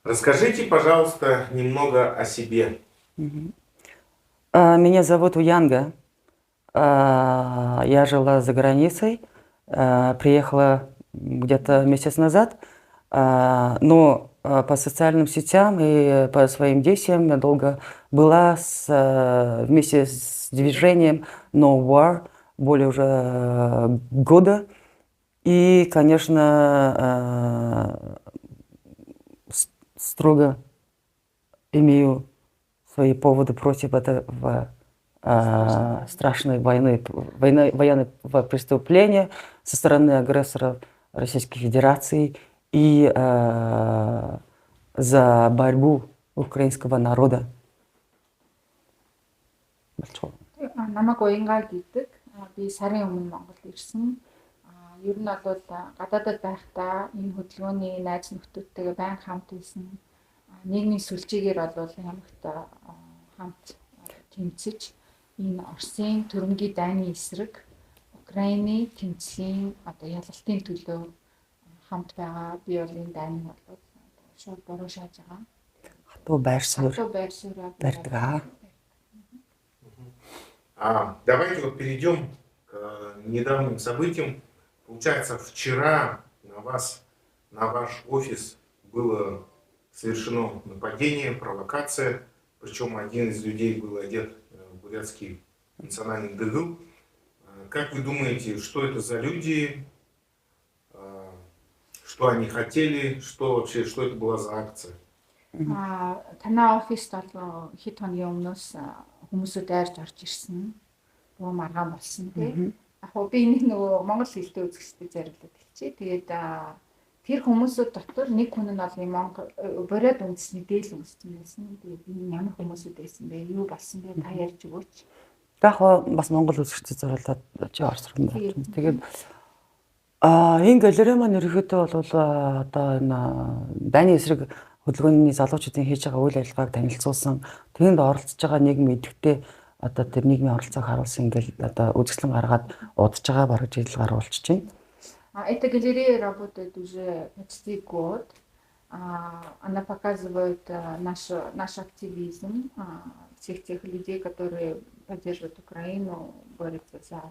Расскажите, пожалуйста, немного о себе. Меня зовут Уянга. Я жила за границей, приехала где-то месяц назад, но по социальным сетям и по своим действиям я долго была вместе с движением No War более уже года. И, конечно, строго имею свои поводы против этого страшной войны, войны, военного преступления со стороны агрессоров Российской Федерации и за борьбу украинского народа. Болчихоо. Намайг Уянга гэдэг. Би сарын өмнө Монголд ирсэн. Ер нь бол гадаадад байхдаа энэ хөдөлгөөний найз нөхдөдтэйгээ байнга хамт байсан. Нийгмийн сүлжээгээр бол ямагт хамт тэмцэж, энэ Оросын түрэмгий дайны эсрэг Украины тэмцлийн одоо ялалтын төлөө хамт байгаа. Би бол энэ дайныг бол шууд буруу шааж байгаа. Хатуу байр суурь Хатуу байр сууриа барьдаг аа. Давайте вот перейдем к недавним событиям. Получается, вчера на вас, на ваш офис было совершено нападение, провокация. Причем один из людей был одет в бурятский национальный дыгыл. Как вы думаете, что это за люди, что они хотели, что вообще, что это была за акция? Танай оффист бол хэд хоногийн өмнөөс хүмүүсүүд дайрч орж ирсэн. Буу маргаан болсон, тий. Яг хуу би энийг нөгөө монгол хэлтэй үзэгчдэд зориулаад хэлчихье. Тэгээд тэр хүмүүсүүд дотор нэг хүн нь бол Монгол бурят үндэсний дээл өмссөн байсан. Тэгээд энэ ямар хүмүүсүүд байсан бэ? Юу болсон бэ? Та ярьж өгөөч. Яг хоо бас монгол үзэгчдэд зориулаад чи орс руу байна. Тэгээд энэ галерей маань ерөнхийдөө бол одоо энэ дайны эсрэг хөдөлгөөний залуучуудын хийж байгаа үйл ажиллагааг танилцуулсан. Тэнд оролцож байгаа нийгэм идэвхтэй одоо тэр нийгмийн оролцоог харуулсан, ингээл одоо үзэсгэлэн гаргаад удаж байгаа, бараг жил гаруй болчихж байна. Эта галерея работает уже почти год. Она показывает наш активизм, всех тех людей, которые поддерживают Украину, борются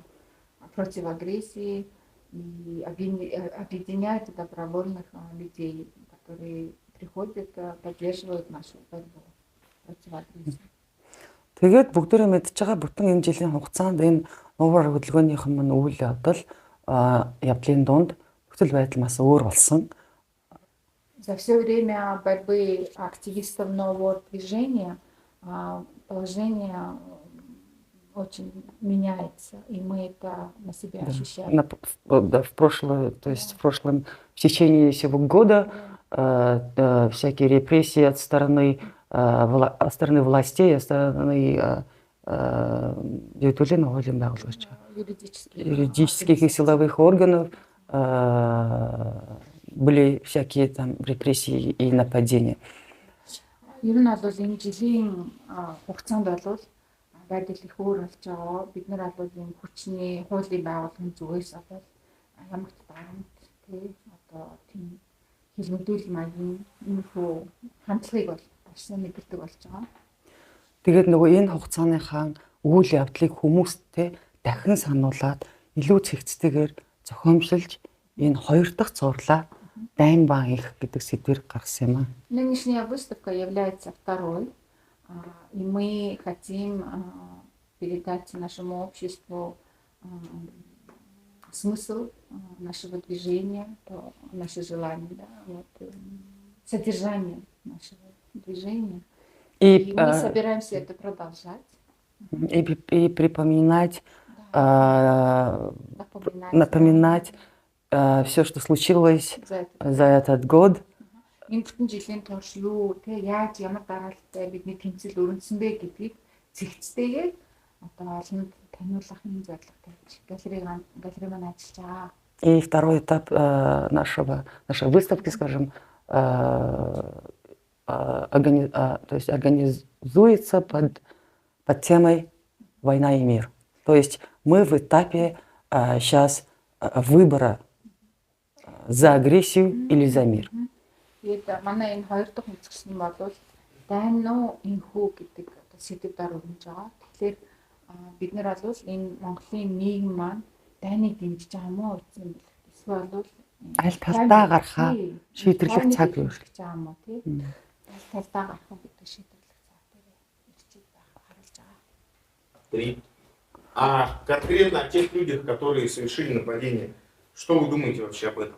против агрессии, и объединяет добровольных людей, которые приходят, поддерживают нашу борьбу против агрессии. Тэгээд бүгдээрээ мэдж байгаа, бүтэн энэ жилийн хугацаанд энэ No War хөдөлгөөнийхэн маань үйл явдал явдлын дунд нөхцөл байдал маш өөр болсон. За все время борьбы активистов No War движения положение очень меняется, и мы это на себе ощущаем. Да, в прошлое, то есть в прошлом, в течение всего года всякие репрессии от стороны властей, от стороны хуулийн байгуулагч юридических, юридических и силовых органов были всякие там репрессии и нападения. Ер нь бол энэ жилийн хугацаанд бол байдал их өөр болж байгаа. Бид нар бол энэ хүчний хуулийн байгууллагын зүгээс бол ямагт дарамт, тий, одоо тийм хилмигдүүл маягийн иймэрхүү хандлагыг бол маш мэдэрдэг болж байгаа. Тэгээд нөгөө энэ хугацааныхаа үйл явдлыг хүмүүстээ дахин сануулад, илүү цэгцтэйгээр зохиомжилж энэ хоёр дахь цувралаа «Дайн ба энх» гэдэг сэдвээр гаргасан юм аа. Нынешняя выставка является второй, и мы хотим передать нашему обществу смысл нашего движения, то наше желание, да, вот, содержание нашего движения. И, И мы собираемся это продолжать. И припоминать, напоминать, напоминать все, что случилось за этот за этот год. Энэ бүтэн жилийн турш юу те яаж ямар дараалалтай бидний тэмцэл өрнөсөн бэ гэдгийг цэгцтэйгээр одоо олонд таниулах юм зорилго тавьж галерей маань ажиллаж байгаа. И второй этап нашей выставки, скажем, то есть организуется под темой «Война и мир». То есть мы в этапе сейчас выбора за агрессию или за мир. Тэгээд манай энэ хоёр дахь үзэсгэлэн бол дайн уу энхүү гэдэг одоо сэдэв дор өрнөж байгаа. Тэгэхээр бид нар бол энэ Монголын нийгэм маань дайныг дэмжиж байгаа юм уу эцсийн бэлэгт? Эсвэл бол аль талдаа гарахаа шийдвэрлэх цаг юу гэж байгаа юм уу тий? Аль талдаа гарах уу гэдэг шийдвэрлэх цаг дээр ирчээд байх харуулж байгаа. Три. А конкретно о тех людях, которые совершили нападение, что вы думаете вообще об этом?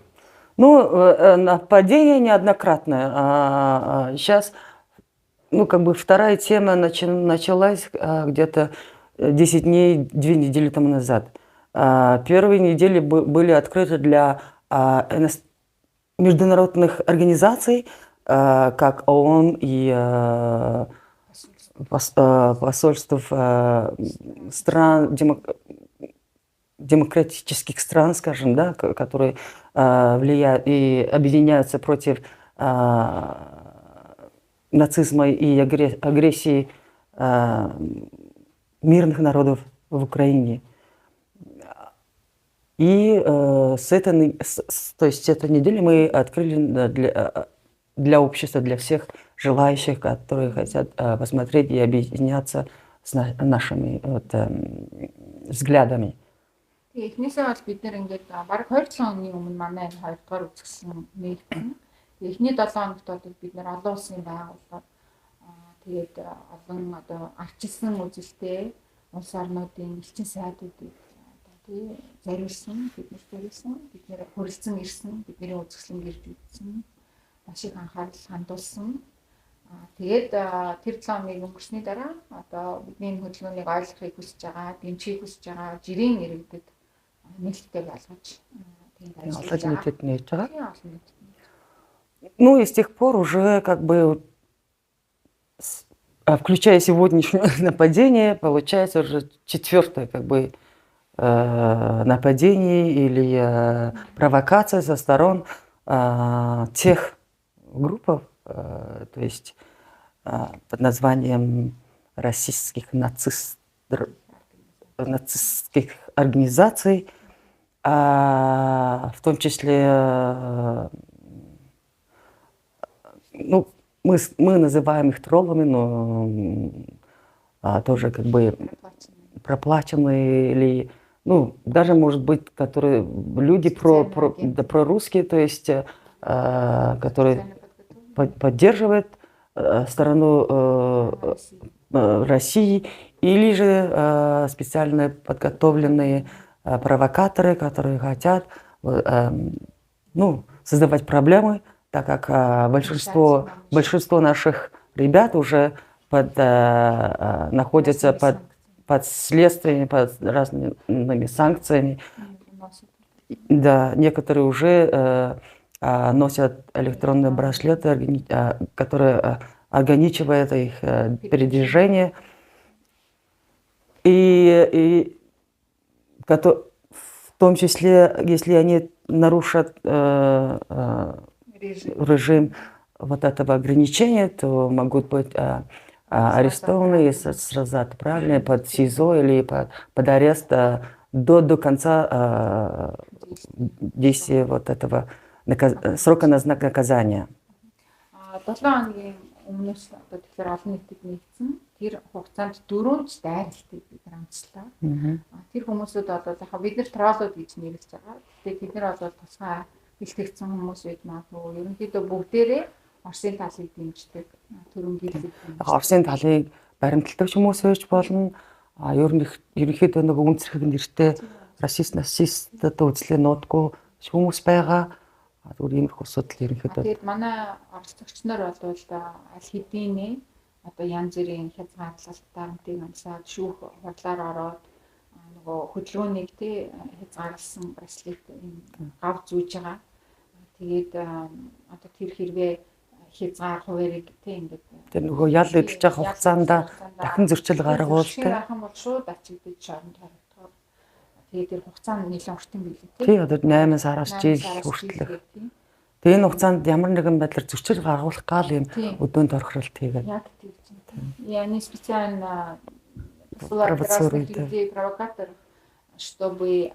Ну, нападение неоднократное. Сейчас, ну, как бы вторая тема началась где-то 10 дней, 2 недели тому назад. Первые недели были открыты для международных организаций, как ООН и посольств стран, демократических стран, скажем, да, которые влияют и объединяются против нацизма и агрессии мирных народов в Украине. И с этой, то есть этой недели мы открыли для общества, для всех желающих, которые хотят посмотреть и объединяться с нашими вот взглядами. Тэгээ эхнээсээ бол бид нар ингээд бараг 27 хоногийн өмнө манай энэ хоёрдугаар үзэсгэлэн нээгдсэн. Тэгээ эхний 7 хоногт бол бид нар олон улсын байгууллага, тэгээд олон одоо ардчилсан үзэлтэй улс орнуудын элчин сайдуудыг одоо тий зориулсан, бид нар зориулсан, бид нар хүрэлцэн ирсэн, бидний үзэсгэлэн гэрж үзсэн, маш их анхаарал хандуулсан. Тэгээд тэр 7 хоног өнгөрсний дараа одоо бидний энэ хөдөлгөөнийг ойлгохыг хүсэж байгаа, дэмжихийг хүсэж байгаа жирийн иргэдэд нээлттэй болгож тэгээд ажиллаж олон нийтэд нээж байгаа. Ну и с тех пор уже как бы, включая сегодняшнее нападение, получается уже четвертое как бы нападение или провокация со сторон тех групп, то есть под названием российских нацистских организаций, в том числе, ну, мы называем их троллами, но тоже как бы проплаченные или, ну, даже, может быть, которые люди прорусские, то есть, которые поддерживают сторону России, или же специально подготовленные провокаторы, которые хотят, ну, создавать проблемы, так как большинство наших ребят уже находятся под следствиями, под разными санкциями. Да, некоторые уже носят электронные браслеты, которые ограничивают их передвижение. И в том числе, если они нарушат режим вот этого ограничения, то могут быть арестованы и сразу отправлены под СИЗО или под арест до конца действия вот этого срока на знак наказания. 7 хоногийн өмнөөс одоо тэгэхээр олон нийтэд нэгдсэн. Тэр хугацаанд дөрөв дайралтыг бид нар амтлаа. Тэр хүмүүсүүд бол яг бид нар троллууд гэж нэрлэж байгаа. Гэхдээ тэд нар бол тусгай бэлтгэгдсэн хүмүүс байж магадгүй. Ерөнхийдөө бүгдээрээ Оросын талыг дэмждэг, төрөнгийн. Оросын талыг баримталдаг хүмүүс байж болно. Ерөнхийдөө нөгөө үнцэрхэг нэртэй расист, нацист одоо үзлээ нуудгүй хүмүүс байгаа. Зүгээр иймэрхүү асуудал ерөнхийдөө. Тэгээд манай оролцогч нар бол аль хэдийн одоо янз бүрийн хязгаарлалт дарамтыг амсаад шүүх хурлаар ороод нөгөө хөдөлгөөнийг тий хязгаарласан браслет юм гав зүүж байгаа. Тэгээд одоо тэр хэрвээ хязгаар хуваарийг тий ингээд тэр нөгөө ял эдэлж байгаа хугацаанд дахин зөрчил гаргуул тий. Гарах бол шууд ачигдаж шоронд хоригдохоор. Тэгээд тэр хугацаа нь нэлээд урт юм билээ тий. Тий, одоо 8 сараас жил хүртэлх. Тэгээ энэ хугацаанд ямар нэгэн байдлаар зөрчил гаргуулах гал юм өдөөнд торхролт хийгээд. Яг тийм чинь. И они специально посылают разных людей, провокаторов, чтобы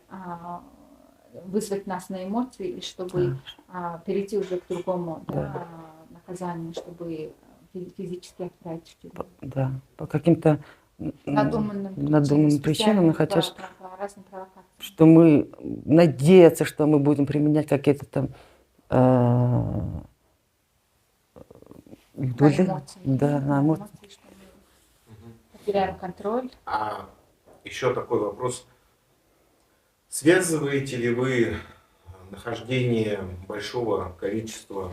вызвать нас на эмоции, и чтобы перейти уже к другому, да, наказанию, чтобы физически отправить в тюрьму. Да, по каким-то надуманным причинам, хотя по разным провокациям. Что мы надеяться, что мы будем применять какие-то там на эмоции. Да, на эмоции. Потеряем контроль. А еще такой вопрос. Связываете ли вы нахождение большого количества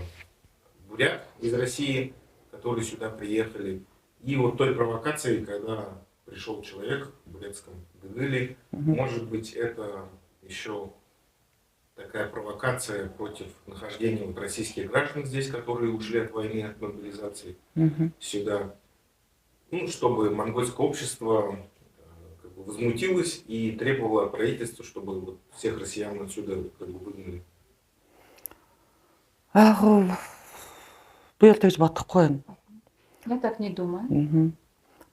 бурят из России, которые сюда приехали, и вот той провокации, когда пришел человек в бурятском Дыгыле, может быть, это еще такая провокация против нахождения вот российских граждан здесь, которые ушли от войны, от мобилизации сюда, ну, чтобы монгольское общество как бы возмутилось и требовало от правительства, чтобы вот всех россиян отсюда как бы выгнали? Яг би л тэгж бодохгүй байна. Я так не думаю.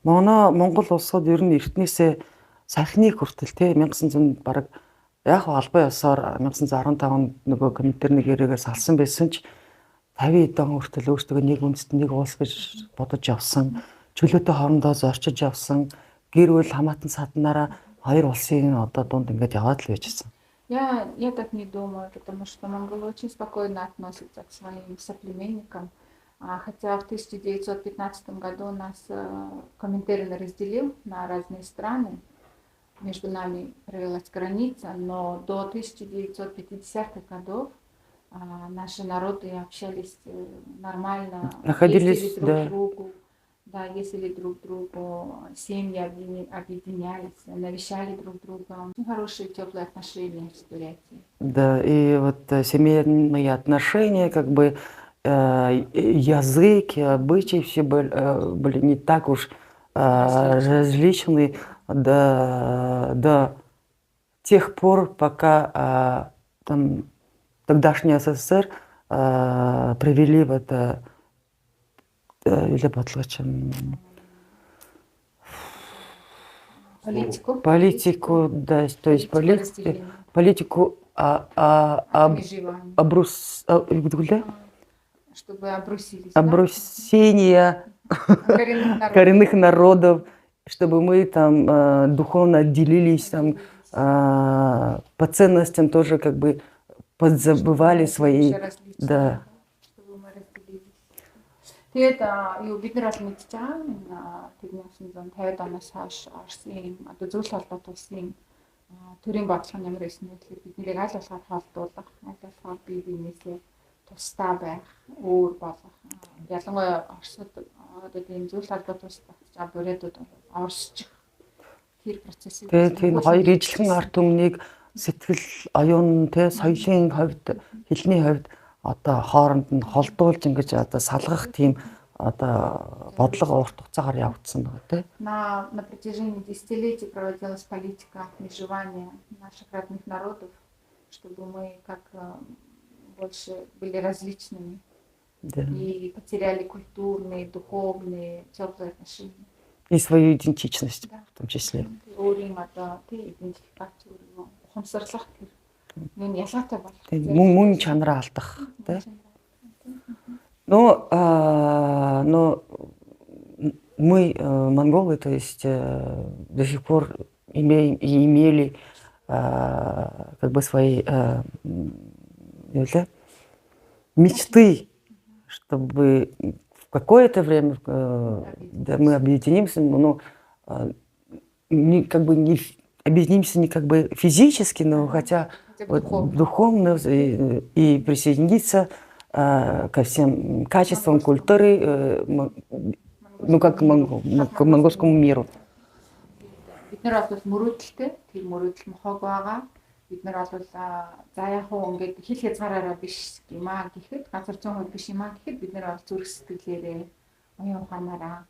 Манай Монгол улсад ер нь эртнээсээ саяхны хүртэл те 1900 бараг яг албан ёсоор 1915 онд нөгөө Коминтерн гэрээгээр салсан байсан ч 50 эдэн он хүртэл өөрсдөө нэг үндэст нэг улс гэж бодож явсан. Чөлөөтэй хоорондоо зорчиж явсан. Гэр бүл хамаатан саднараа хоёр улсын одоо дунд ингээд яваад л байжсэн. Я так не думаю, потому что монголы очень спокойно относятся к своим соплеменникам. Хотя в 1915 году нас Коминтерн разделил на разные страны, между нами провелась граница, но до 1950-х годов наши народы общались нормально, находились, ездили друг к другу, да, ездили друг к другу, семьи объединялись, навещали друг друга. Очень хорошие, теплые отношения с Бурятией. Да, и вот семейные отношения, как бы язык, обычаи все были не так уж различны до тех пор, пока там тогдашний СССР провели в это или политику. Политику, да, то есть политику чтобы обрусились, обрусение, да? Коренных народов, чтобы мы там духовно отделились, там, по ценностям тоже как бы подзабывали свои. Да. Чтобы мы разделились. Тэгээд юу бид нар бол мэдж байгаа энэ 1950-ад оноос хойш Оросын одоо зөвлөл холбоот улсын төрийн бодлого нь ямар байсан вэ гэхээр бид нарыг аль болохоор холдуулах, аль болохоор бие биенээсээ тусдаа байх, өөр болгох. Ялангуяа Оросд одоо тийм зөвлөл холбоот улс багтж байгаа бурятууд бол орсчих тэр процессыг. Тэгээд тийм хоёр ижлэхэн ард түмнийг сэтгэл оюун те соёлын хувьд, хэлний хувьд одоо хооронд нь холдуулж ингэж одоо салгах тийм одоо бодлого урт хугацаагаар явагдсан байгаа тий. На протяжении десятилетий проводилась политика отмежевания наших родных народов, чтобы мы как больше были различными, да, и потеряли культурные, духовные, теплые отношения. И свою идентичность, да, в том числе. Өөрийн одоо тий идентификац өөрийн ухамсарлах тэр нүн ялгаатай болох. Мөн чанараа алдах тий. Но мы, монголы, то есть до сих пор имеем и имели как бы свои мечты, чтобы в какое-то время да, мы объединимся, но не, как бы не объединимся не как бы физически, но хотя вот, духовно и присоединиться ко всем качествам культуры, ну как к монгольскому миру. Бид нар бол мөрөөдөлтэй, тэр мөрөөдөл мохоог байгаа. Бид нар бол за яг уу ингээд хил хязгаараараа биш юм аа гэхэд, газар зүүн хувьд биш юм аа гэхэд бид нар бол зүрх сэтгэлээрээ, оюун ухаанаараа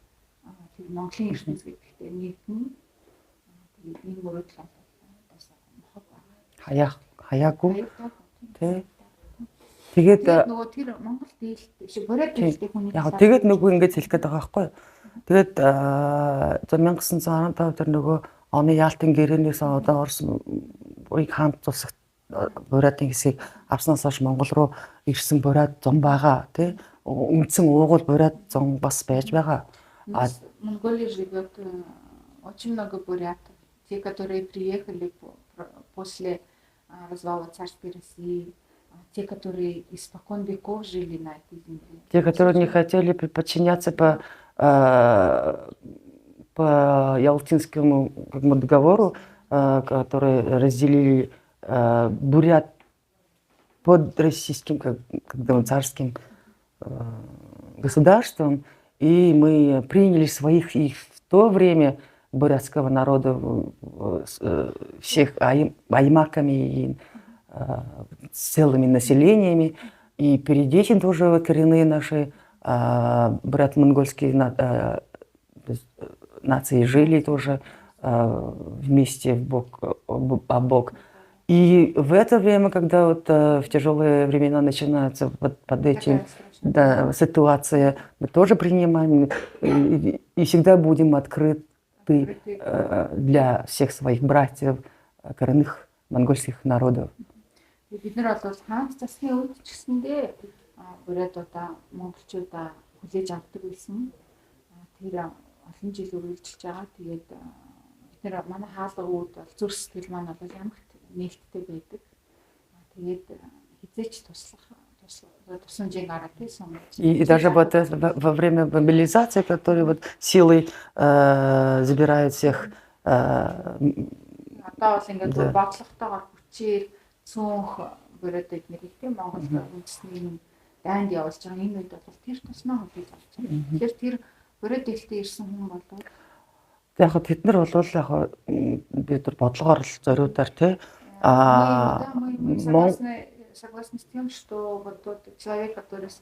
тэр Монголын ертөнц гэдэгтээ нэгдэнэ. Тэгээд энэ мөрөөдөл бол бас мохоог байгаа. Хаяагүй. Тэ. Тэгээд нөгөө тэр Монгол дээлтэй шиг бурят дээлтэй хүний яг тэгээд нөгөө ингэж хэлэх гээд байгаа байхгүй юу. Тэгээд за 1915 тэр нөгөө оны Ялтын гэрээнээс одоо Орос уйг хаант зусагт Бурятын хэсгийг авснаас хойш Монгол руу ирсэн бурят зун байгаа тий. Үндсэн уугуул бурят зун бас байж байгаа. А в Монголии живет очень много бурятов, те, которые приехали после развала царской России, те, которые испокон веков жили на этой земле. Те, которые не хотели подчиняться по Ялтинскому, как бы, договору, который разделили бурят под российским, как царским государством, и мы приняли своих и в то время бурятского народа всех аймаками и целыми населениями. И перед этим тоже коренные наши бурят-монгольские нации жили тоже вместе в бок об бок. И в это время, когда вот в тяжелые времена начинаются под этим, да, ситуация, мы тоже принимаем и всегда будем открыты для всех своих братьев, коренных монгольских народов. Бид нар бол хаанч засгийн үед ч гэсэндээ бурятуудаа, монголчуудаа хүлээж авдаг байсан. Тэр олон жил үргэлжилж байгаа. Тэгээд бид нар манай хаалга үүд бол зүрх сэтгэл маань бол ямагт нээлттэй байдаг. Тэгээд хэзээ ч туслах тусламжийн гараа тий сонгож. И даже вот во время мобилизации, которые вот силой забирают всех. Одоо бол ингээд бодлоготойгоор хүчээр цөөнх бурят эднэрийг тий Монгол үндэсний дайнд явуулж байгаа. Энэ үед бол тэр тусмаа хүлээж авч байгаа. Тэгэхээр тэр бурят дэлхийд ирсэн хүн болов. Яг тэд нар бол яг бид нар бодлогоор л зориудаар тий Согласны с тем, что вот тот человек, который с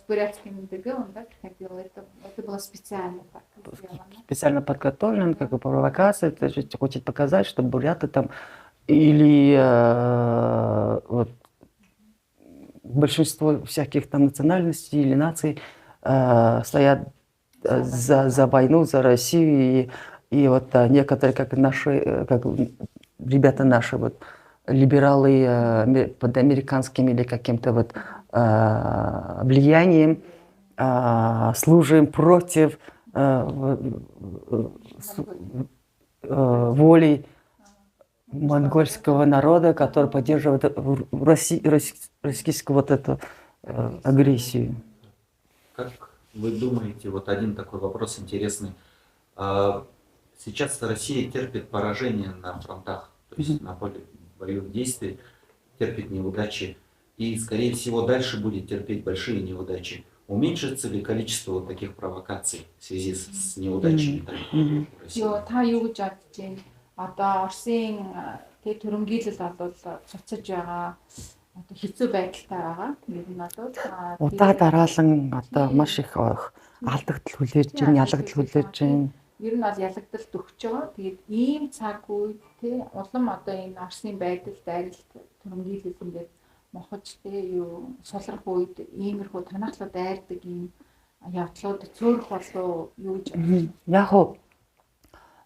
бурятским ДГ, он, да, приходил, это было специально так сделано. Специально подготовлен, как бы провокация, то есть хочет показать, что буряты там или вот, большинство всяких там национальностей или наций стоят за войну, за Россию, и вот некоторые, как наши, как ребята наши, вот, либералы под американским или каким-то вот влиянием служим против воли монгольского народа, который поддерживает российскую вот эту агрессию. Как вы думаете, вот один такой вопрос интересный. Сейчас Россия терпит поражение на фронтах, то есть на поле боевых действий, терпит неудачи и, скорее всего, дальше будет терпеть большие неудачи. Уменьшится ли количество вот таких провокаций в связи с неудачами в России? Та юу гэж бодож байна? Одоо Оросын тэг төрөнгийлэл бол цуцаж байгаа, одоо хэцүү байдалтай байгаа. Ер нь бол удаа дараалан одоо маш их алдагдал хүлээж байна, ялагдал хүлээж байна. Ер нь бол ялагдалт өгч байгаа. Тэгээд ийм цаг үед тий улам одоо энэ Оросын байдал, дайралт, төрөнгийлэл ингээд мохож тий юу сулрах үед иймэрхүү танаахлаа дайрдаг ийм явдлууд цөөрөх болов юу гэж бодож байна? Яг уу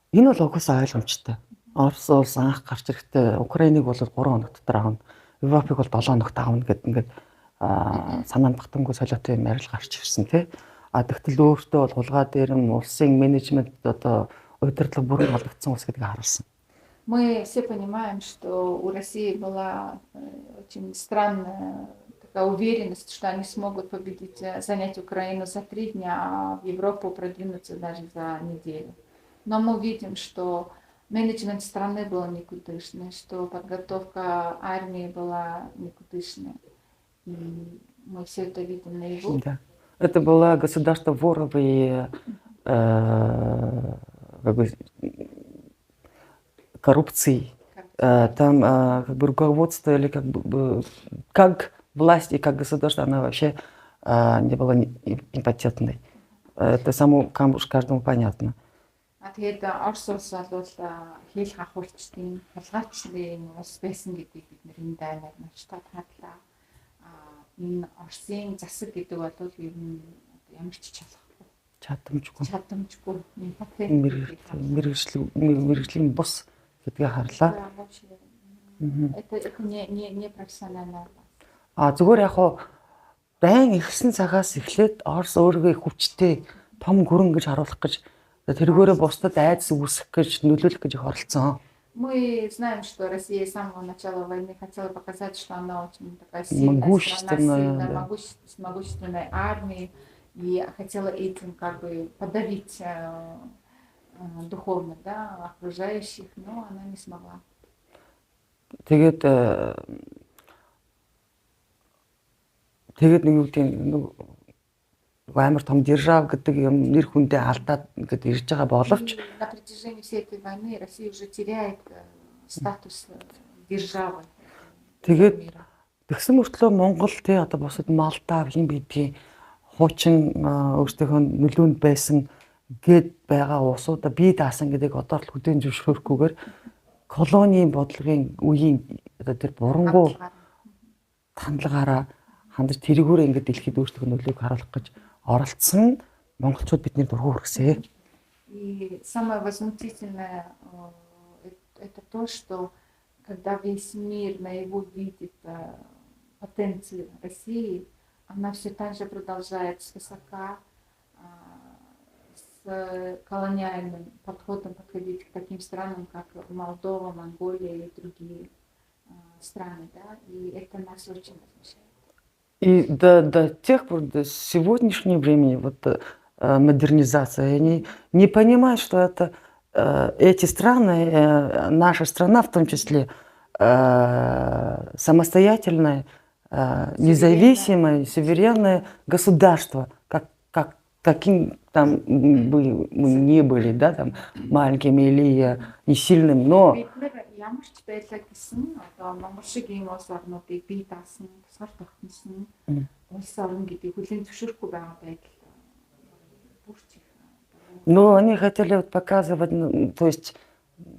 энэ бол угсаа ойлгомжтой. Орос улс анх гарч ирэхдээ Украиныг бол 3 хоног дотор авна. Европыг бол 7 хоногт авна гэд ингээд санаанд багтамгүй солиотой юм ярил гарч ирсэн тий. А тэгтэл өөртөө бол хулгай дээрэм улсын менежмент одоо удирдлага бүрэн алдагдсан улс гэдгийг харуулсан. Мы все понимаем, что у России была очень странная такая уверенность, что они смогут победить, занять Украину за 3 дня, а в Европу продвинуться даже за неделю. Но мы видим, что менеджмент страны был никудышный, что подготовка армии была никудышная. И мы все это видим наяву. Да. Это было государство воров и как бы, коррупции. Там как бы руководство или как бы как власть и как государство, она вообще не была импотентной. Это самому каждому понятно. А тэгээд Орос улс бол хэл хахуулчдын, хулгайчдын улс байсан гэдгийг бид нэр энэ дайнаар маш тод харлаа. Энэ Оросын засаг гэдэг бол ер нь ямар ч чадахгүй. Чадамжгүй. Чадамжгүй. Мэргэжлийн бус гэдгийг харлаа. Это не профессиональная власть. А зүгээр яг хуу дайн эхэлсэн цагаас эхлээд Орос өөрийгөө их хүчтэй том гүрэн гэж харуулах гэж тэргээрээ бусдад айдас үүсгэх гэж нөлөөлөх гэж их оролцсон. Мы знаем, что Россия с самого начала войны хотела показать, что она очень такая сильная страна, Могущественная, сильная, да. с могущественной армией, и хотела этим как бы подавить духовно, да, окружающих, но она не смогла. Тэгээд тэгээд нэг юу гэдэг нэг амар том держав гэдэг юм нэр хүндээ алдаад ингээд ирж байгаа боловч И на протяжении всей этой войны Россия уже теряет статус державы Тэгээд мира. Тэгсэн мөртлөө Монгол тий одоо бусад Малдав хэн бидгийн хуучин өөрсдийнхөө нөлөөнд байсан гээд байгаа улсуудаа бие даасан гэдэг одоо л хүлээн зөвшөөрөхгүйгээр колонийн бодлогын үеийн одоо тэр бурангуй Хандлагаар. хандлагаараа хандаж тэрүүгээр ингээд дэлхийд өөрсдийнхөө нөлөөг харуулах гэж оролцсон монголчууд бидний дургүй хүргэсэн. И самое возмутительное это то, что когда весь мир наяву видит потенциал России, она все так же продолжает свысока, с колониальным подходом подходить к таким странам, как Молдова, Монголия и другие страны, да, и это нас очень возмущает. И до тех пор, до сегодняшнего времени, вот модернизация, они не понимают, что это эти страны, наша страна в том числе, самостоятельное, независимое, суверенное государство, каким там бы мы ни были, да, там маленькими или не сильным, но Бид нар ямар ч байлаа гэсэн одоо Монгол шиг ийм улс орнуудыг бие даасан, тусгаар тогтносон улс орн гэдгийг хүлээн зөвшөөрөхгүй байгаа байдал бүр ч их Но они хотели вот показывать, ну, то есть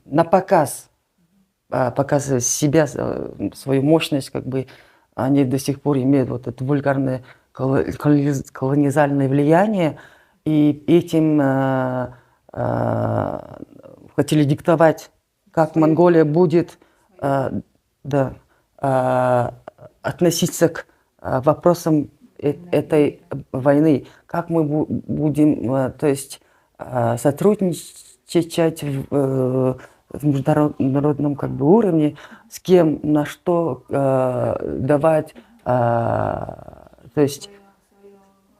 на показ, показывать себя, свою мощность, как бы они до сих пор имеют вот это вульгарное колонизальное влияние, и этим хотели диктовать, как Монголия будет да, относиться к вопросам этой войны, как мы будем, то есть, сотрудничать в международном как бы уровне, с кем, на что давать, то есть,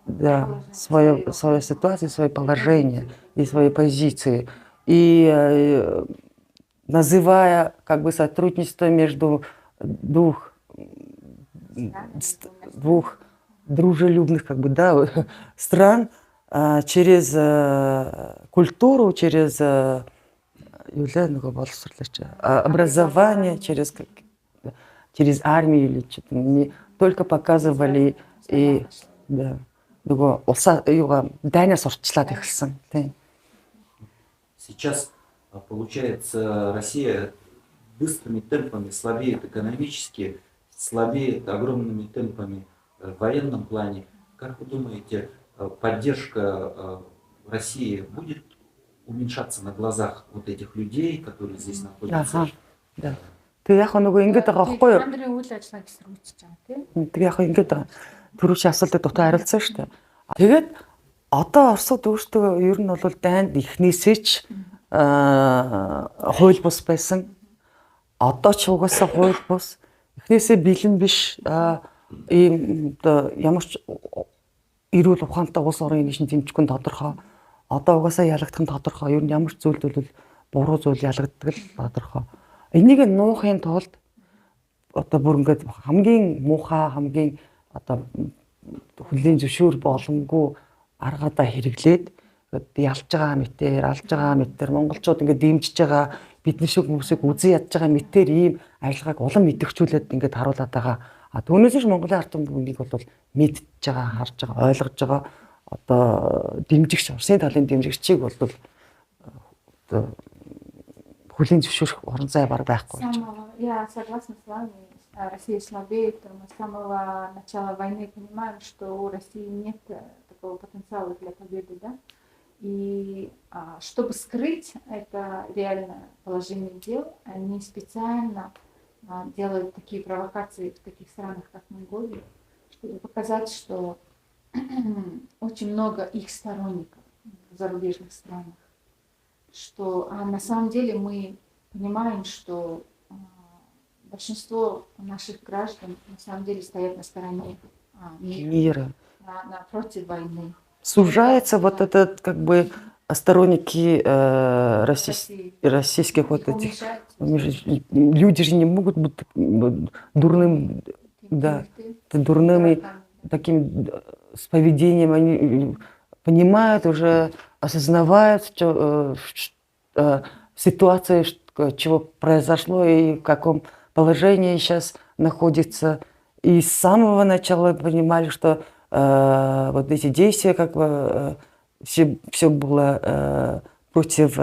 да, свою ситуацию, свое положение и свои позиции. И называя как бы сотрудничество между двух дружелюбных как бы, да, стран через культуру, через юу лээ нөгөө боловсрлооч образование, через армию или что-то не только показывали и да нөгөө улсаа юугаа дайнаас сурталчлаад эхэлсэн тийм. Сейчас, получается, Россия быстрыми темпами слабеет экономически, слабеет огромными темпами в военном плане. Как вы думаете, поддержка России будет уменьшаться на глазах вот этих людей, которые здесь находятся? Аха. Да. Тэгээ яг нөгөө ингэж байгаа байхгүй юу? Та нарын үйл ажиллагааг эсэргүүцэж байгаа тийм. Тэгээ яг ингэж байгаа. Түрүүчийн асуултад дутуу хариулсан шүү дээ. Тэгээд одоо Оросууд өөрсдөө ер нь бол дайнд эхнээсээ ч хууль бус байсан. Одоо ч угаасаа хууль бус. Эхнээсээ бэлэн биш ийм одоо ямар ч эрүүл ухаантай улс орон энэ шин дэмжихгүй нь тодорхой. Одоо угаасаа ялагдах нь тодорхой. Ер нь ямар ч зүйлд бол буруу зүйл ялагддаг л тодорхой. Энийг нуухын тулд одоо бүр ингээд хамгийн муухай хамгийн одоо хүлээн зөвшөөр боломгүй аргаудаа хэрэглээд ялж байгаа мэтээр, алж байгаа мэтээр монголчууд ингээд дэмжиж байгаа бидний шиг хүмүүсийг үзэн ядж байгаа мэтээр ийм ажиллагааг улам идэвхжүүлээд ингээд харуулад байгаа. А түүнээс биш Монголын ард түмнийг бол мэдж байгаа, харж байгаа, ойлгож байгаа одоо дэмжигч, Оросын талын дэмжигчийг бол одоо хүлээн зөвшөөрөх орон зай бар байхгүй болж байгаа. Я согласна с вами. Россия слабеет. Мы с самого начала войны понимаем, что у России нет такого потенциала для победы, да? И чтобы скрыть это реальное положение дел, они специально делают такие провокации в таких странах, как Монголия, чтобы показать, что очень много их сторонников в зарубежных странах, что на самом деле мы понимаем, что большинство наших граждан на самом деле стоят на стороне мира, против войны. Сужается вот этот как бы сторонники российских вот этих люди же не могут быть дурным, да, дурными таким с поведением, они понимают уже, осознавают, что ситуация, чего произошло и в каком положении сейчас находится. И с самого начала понимали, что вот эти действия, как бы все было против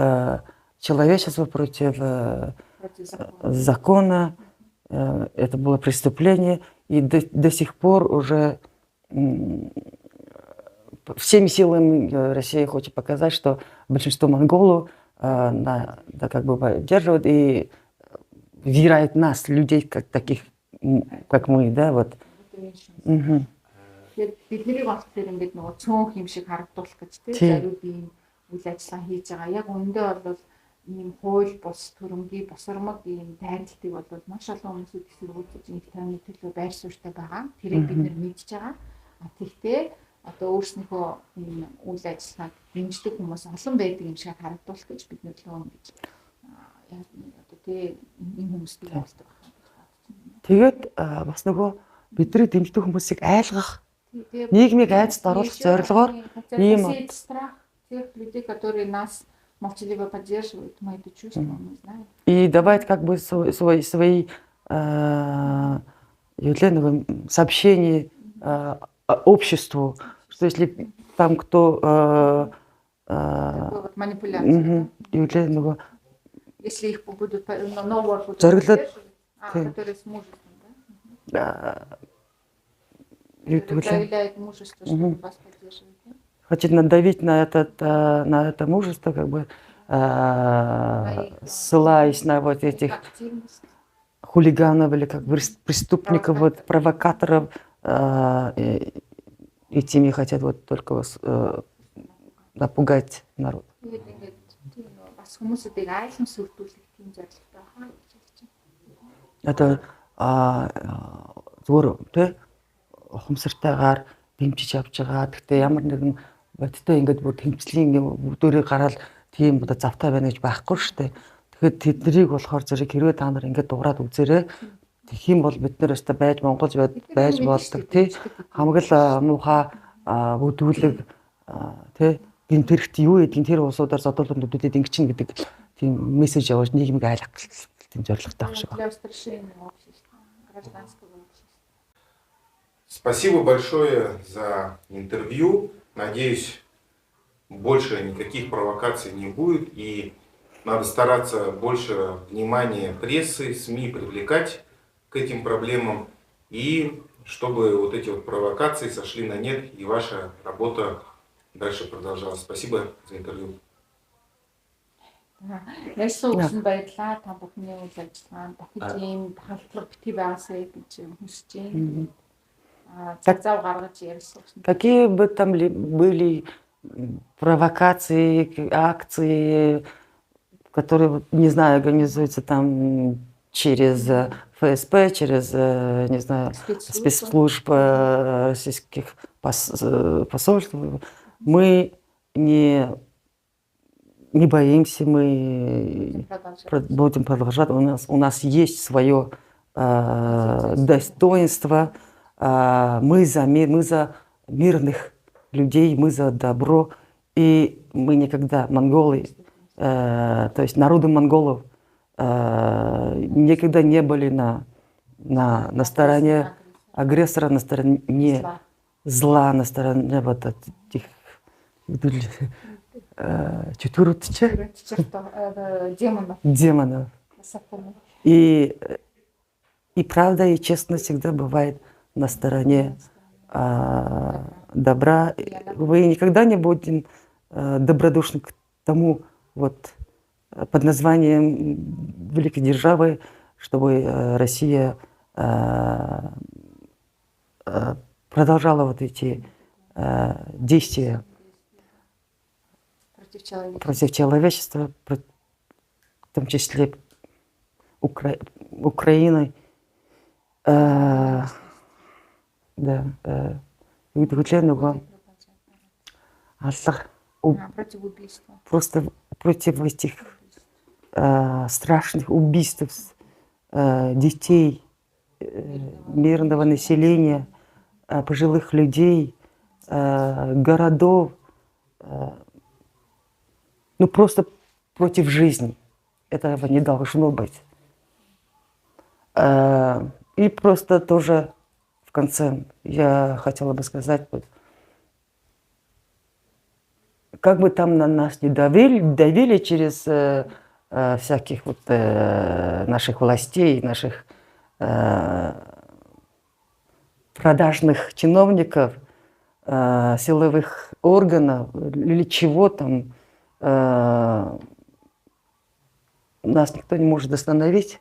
человечества, против закона. Это было преступление. И до сих пор уже всеми силами Россия хочет показать, что большинство монголов да, как бы поддерживают и верят нас, людей, как таких, как мы, да, вот. Угу. Тэгэхээр бидний болохоор ингээд нөгөө цөөнх юм шиг харагдуулах гэж тийм зариуд ийм үйл ажиллагаа хийж байгаа. Яг үүндээ бол ийм хууль бус төрөмгий босормог ийм дайралтыг бол маш олон хүмүүсүүд эсэргүүцэж инх тайвны төлөө байр суурьтай байгаа. Тэрийг бид нар мэдж байгаа. А тэгтээ одоо өөрснийхөө ийм үйл ажиллагааг дэмждэг хүмүүс олон байдаг юм шиг харагдуулах гэж бид нар лөө ингэж одоо тий ийм хүмүүсийг болдог байна гэж бодож байна. Тэгээд бас нөгөө бидний дэмждэг хүмүүсийг айлгах, нийгмийг айдас оруулах зорилгоор ийм страх тех людей, которые нас молчаливо поддерживают, мы это чувствуем, мы знаем. И давать как бы свои сообщения обществу, что если там кто... Такой вот манипуляция. Если их будут, нового будут поддерживать, которые с мужеством, да? Проявляет мужество, чтобы вас поддерживать. Да? Хочет надавить на это мужество, как бы ссылаясь на вот этих хулиганов или как бы преступников, вот, провокаторов, этими хотят вот только напугать народ. Это зүгээр тий ухамсартайгаар дэмжиж явж байгаа. Гэхдээ ямар нэгэн бодиттой ингээд бүр тэмцлийн юм бүгдээрээ гараал тийм одоо завтай байна гэж байхгүй шүү дээ. Тэгэхээр тэднийг болохоор зэрэг хэрвээ та нар ингээд дуурайд үзээрэй. Тэгэх юм бол бид нар өстө байж монголж байж болдог тий. Хамаг л муухай бүдүүлэг тий гэмт хэрэгт юу гэдгийг тэр улсуудаар зодуулан нүдэд ингэчин гэдэг тийм мессеж явуулж нийгмийг айлгах тийм зорилготой байх шиг байна. Спасибо большое за интервью. Надеюсь, больше никаких провокаций не будет. И надо стараться больше внимания прессы, СМИ привлекать к этим проблемам. И чтобы вот эти вот провокации сошли на нет, и ваша работа дальше продолжалась. Спасибо за интервью. Ярьсан үгсэнд баярлалаа. Та бүхний үйл ажиллагаанд дахиж ийм халдлага битгий байгаасай гэж хүсэж байна. Какие бы там были провокации, акции, которые, не знаю, организуются там через ФСП, через, не знаю, спецслужб российских посольств, мы не боимся, мы будем продолжать. У нас есть свое достоинство. Мы за мир, мы за мирных людей, мы за добро. И мы никогда, монголы, то есть народы монголов, никогда не были на стороне агрессора, на стороне зла, на стороне вот этих демонов. И правда, и честность всегда бывает на стороне добра. Вы никогда не будем добродушны к тому, вот, под названием великой державы, чтобы Россия продолжала вот эти действия против человечества, в том числе Украины. Да, против убийства. Просто против этих страшных убийств детей, мирного населения, пожилых людей, городов, ну просто против жизни. Этого не должно быть. И просто тоже в конце я хотела бы сказать, вот, как бы там на нас не давили через всяких вот наших властей, наших продажных чиновников, силовых органов или чего там, нас никто не может остановить,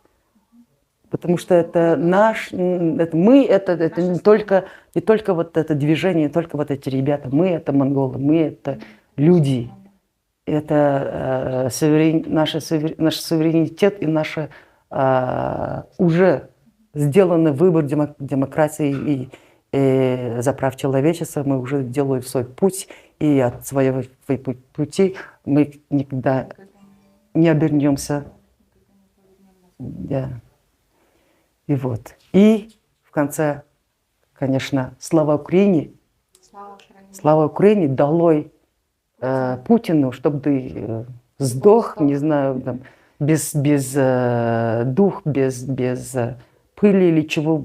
потому что это наш, это мы, это не только вот это движение, не только вот эти ребята, мы это монголы, мы это люди, это наш суверенитет и наш уже сделанный выбор демократии и за прав человечества. Мы уже делаем свой путь, и от своего пути мы никогда не обернемся. Да. И вот. И в конце, конечно, слава Украине. Слава Украине, долой Путину, чтобы ты сдох, не знаю, там, без дух, без пыли или чего,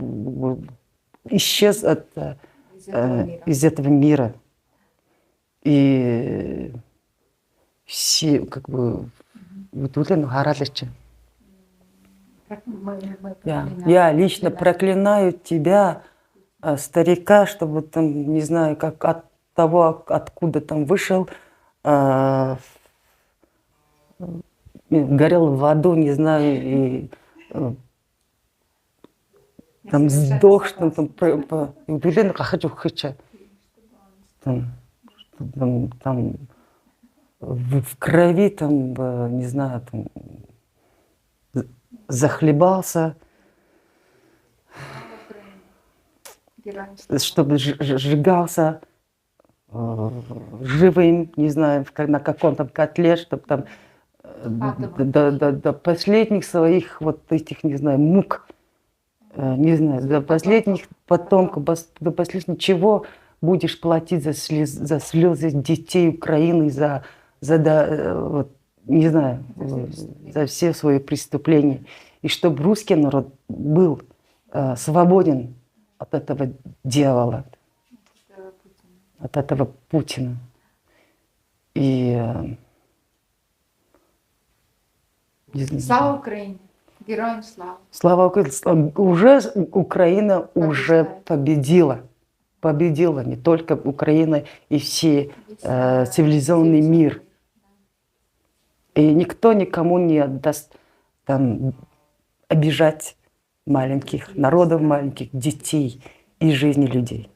исчез из этого мира. И все, как бы, я лично проклинаю тебя, старика, чтобы там, не знаю, как от того, откуда там вышел, горел в аду, не знаю, и там сдох, что там, там в крови, там, не знаю, там захлебался, чтобы сжигался живым, не знаю, на каком-то котле, чтобы там до последних своих вот этих, не знаю, мук, не знаю, до последних потомков, до последних чего будешь платить за слезы детей Украины, вот, не знаю, за все свои преступления. И чтобы русский народ был свободен от этого дьявола, от этого Путина. И слава Украине! Героям слава! Слава Украине! Уже Украина уже победила. Победила не только Украина и все цивилизованный мир. И никто никому не отдаст там обижать маленьких народов, маленьких детей и жизни людей.